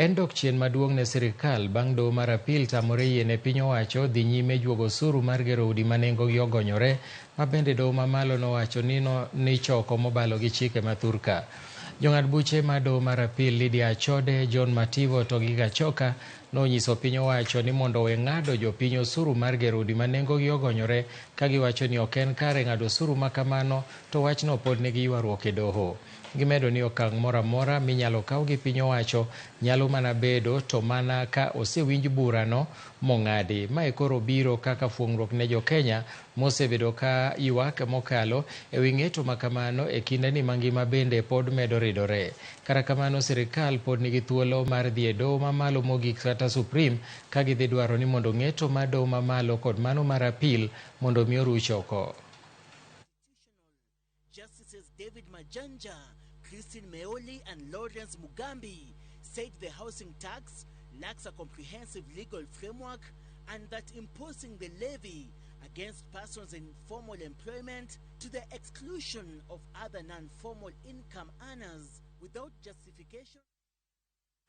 En dok chien maduong' ne sirikal bang' doho mar apil tamore yie ne piny owacho dhi nyime juogo osuru mar gero udi ma nengogi ogonyore ma bende doho mamalo nowacho ni nichoko mobalo gi chike ma thurka. Jong'ad buche mar doho mar apil Lydia Achode, John Mativo to gi Gachoka nonyiso piny owacho ni mondo owe ng'ado jopiny osuru mar gero udi ma nengogi ogonyore ka giwacho ni ok en kare ng'ado osuru ma kamano to wachno pod nigi ywaruok e doho. Gimedo ni okang' moro amora minyalo kaw gi piny owacho nyalo mana bedo to mana ka osewinj burano mong'adi. Mae koro biro kaka fuong'ruok ne jokenya mosebedo ka ywak mokalo e wi ng'eto ma kamano e kindeni ma ngima bende pod medo ridore. Kata kamano sirikal pod nigi thuolo mar dhi e doho mamalo mogik kata Supreme ka gidhi dwaro ni mondo ng'eto mar doho mamalo kod mano mar apil mondo mi oruch oko. Justices David Majanja, Christine Meoli and Lawrence Mugambi said the housing tax lacks a comprehensive legal framework and that imposing the levy against persons in formal employment to the exclusion of other non-formal income earners without justification.